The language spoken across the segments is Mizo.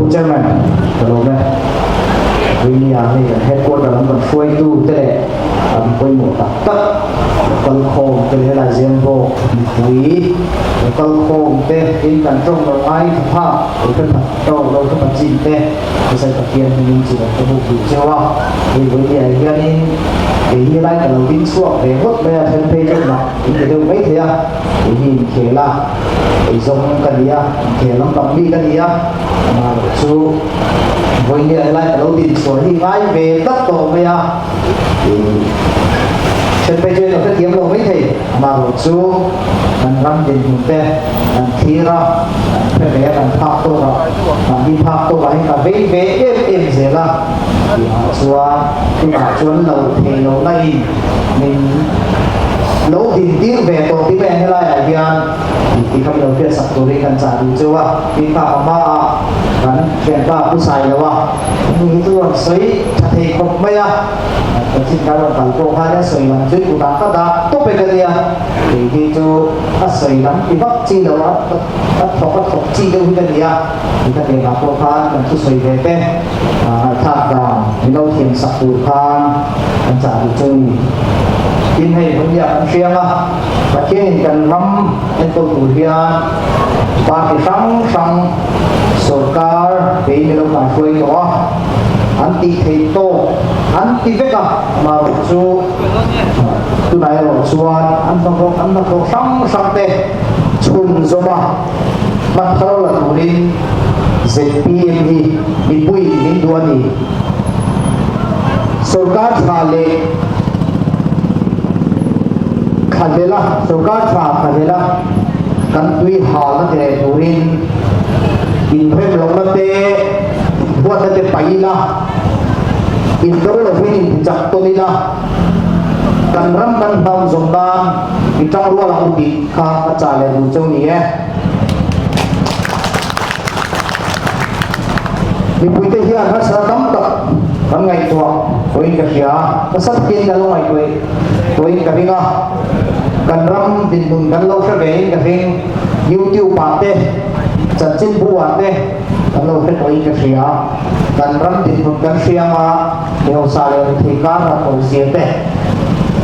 Pu Chairman, ka lawm e. Rini-a hei kan headquarter lam kan hruaitu te leh an pawimawh tak tak local khawm te leh helai Zembawk mipui local khawm te tin kan tawng lo ngai tha phak lo hre phat tawk lo hre phat chin te hrisai Pathian hmingin chi kan ka buk duh cheu a. Hei Rini-a hianin kei hi helai ka lo ding chhuak ve ngawt mai a, then phei chu mak in ti deuh maithei a, kei hi inkhel a. Eizawng ka ni a, inkhel lampang mi ka ni a, amaherawh chu vawinia helai ka lo din chhuah hi ngai ve tlat tawh mai a, ih then phei chuan ka hrethiam lo mai thei, amaherawh chu kan ram dinhmun te kan thlir a, kan hre ve a, kan phak tawk a, mahni phak tawk ah hian ka vei ve em em zel a, tihah chuan tunah chuan lo thei lo na in min lo din tir ve tawh ti mai ang helai ah hian. Tih kha min lo hriatsak turin kan chah duh cheu a, tin kha a hmaah kan thianpa Pu Sailoa hnu hi chu rawn sawi tha thei khawp mai a, kan chin kan rawn kal pawh khan a sawi lam chu kutah ka dah tawp e ka nia, kei hi chu a sawi lam ti vak chi lo a, a thawk a thawk chi deuh hi ka nia, ti ka tiangah pawh khan kan thusawi ve te ngaihthlak dan min lo thiamsak tur khan kan chah duh cheu a ni. Tin hei Vawnia kan hriang a. Pathianin kan ram enkawl tur hian party hrang hrang sorkar kei milo kan hruai tawh a, an tih theih tawk an ti vek a, amaherawh chu tunah erawh chuan an hnathawh an hnathawh hrang hrang te chhun zawm a, hma thar la turin zpm hi mipuiin min duh a ni. Sorkar tha leh Thla sorkar tha thla kan tui halna ti leh turin inrem lohna te, buatna te paih ila, indo lovin intichak tawn ila, kan ram kan hnam zawm nan i tangrual ang u tih kha ka chah leh duh cheu ni e. Mipuite hian harsatna tam tak kan ngaihtuah tawhin ka hria a, nasa takin kan lo ngaihtuah tawhin ka ring a, kan ram dinhmun kan lo hre vein ka ring, YouTube ah te, chanchinbu ah te kan lo hre tawhin ka hria a, kan ram dinhmun kan hria anga hausa leh rethei kar ram tawh zia te,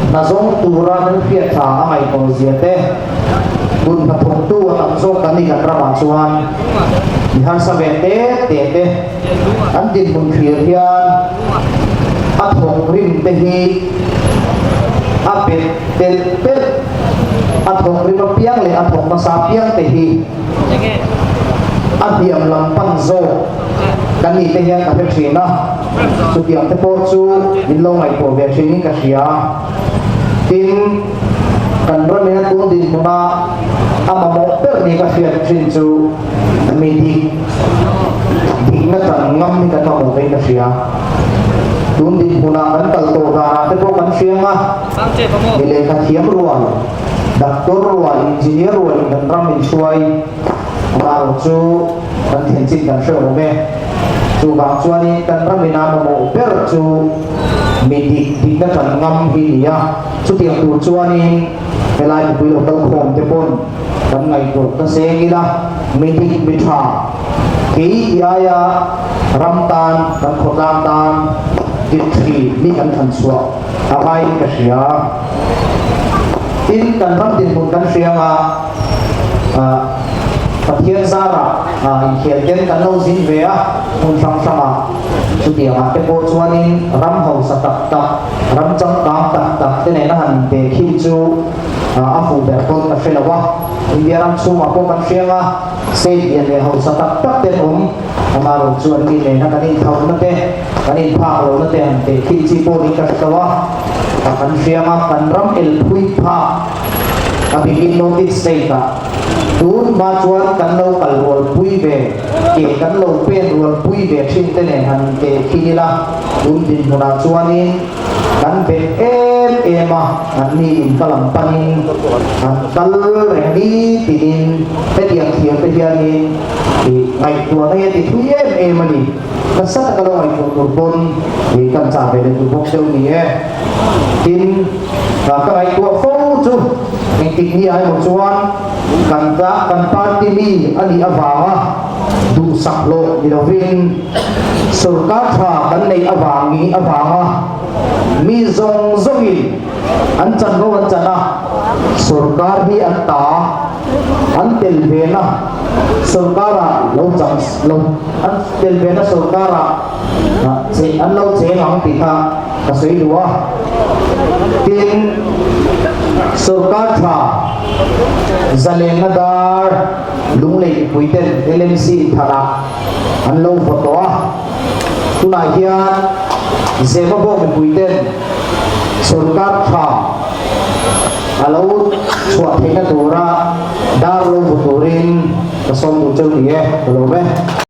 hna zawng tura kan hriat tha a ngaihtuah zia te, Kut hnathawktu a tam zawk kan ni kan ramah chuan mi harsa ve te te te an dinhmun thlir hian a thawk rim te hi a bet telh telh, a thawk rim apiang leh a thawk nasa apiang te hi a hniam lam pan zawk kan nih te hian ka hre thin a, chutiang te pawh chu min lo ngaihtuah ve thinin ka hria. Tin, kan ramin a tun dinhmuna a mamawh ber ni ka hriat thin chu mi dik, dikna tan ngam hi kan mamawh vein ka hria. Tun dinhmuna kan kal tawh danah te pawh kan hriang a, mi lehkha thiam rual, doctor rual, engineer rualin kan ram inhruai amaherawh chu kan thlen chin kan hre awm e. Chuvang chuanin kan ramin a mamawh ber chu mi dik dikna tan ngam hi ni a, chutiang tur chuanin helai mipui lo kal khawm te pawn kan ngaihtuah ta seng ila, mi dik mi tha kei ti aia ram tan kan khawtlang tan dik thi mi kan than chhuah a ngaiin ka hria. Tin, kan ram dinhmun kan hria anga Pathian zarah inkhel ten kan lo zin ve a, hmun hrang hrangah. Chutiangah te pawh chuanin ram hausa tak tak, ram changkang tak tak te nena han inpe khi chu a fuh ber pawn ka hre lo a. India ram chhungah pawh kan hriang a, state lian leh hausa tak tak ten awm, amaherawh chu an ni nena kan inthauna te, kan inphak lohna te han teh khi chi pawh niin ka hre lo a. Kan hriang a, kan ram elphui phak a bikin North East state ah tun hma chuan kan lo kal rualpui ve, ke kan lo pen rualpui ve thin te nen han inteh khin ila, tun dinhmunah chuanin kan bet em em a, an ni in ka lam panin an kal reng ni tinin hetiang thiam te hianin ih ngaihtuahna hi a ti thui em em a ni. Nasa taka lo ngaihtuah tur pawn ih kan chah ve leh tur bawk deuh ni e. Tin, ka ngaihtuah fo chu engtik ni ah emaw chuan kan ta kan party mi a nih avanga. Duhsak hlawh ni lovin sorkar tha kan neih avangi avanga mi zawng zawngin an chanvo an chan a, sorkar hi an ta an tel vena sorkarah lo chang lo an tel vena sorkarah che an lo cheng ang tih kha ka sawi duh a. Tin, sorkar tha zalenna dar Lunglei mipuiten LMC inthanah an lo vaw tawh a, tunah hian Zemabawk mipuiten sorkar tha a lo chhuah theihna tura dar lo vaw turin ka sawm duh cheu ni e, ka lawm e.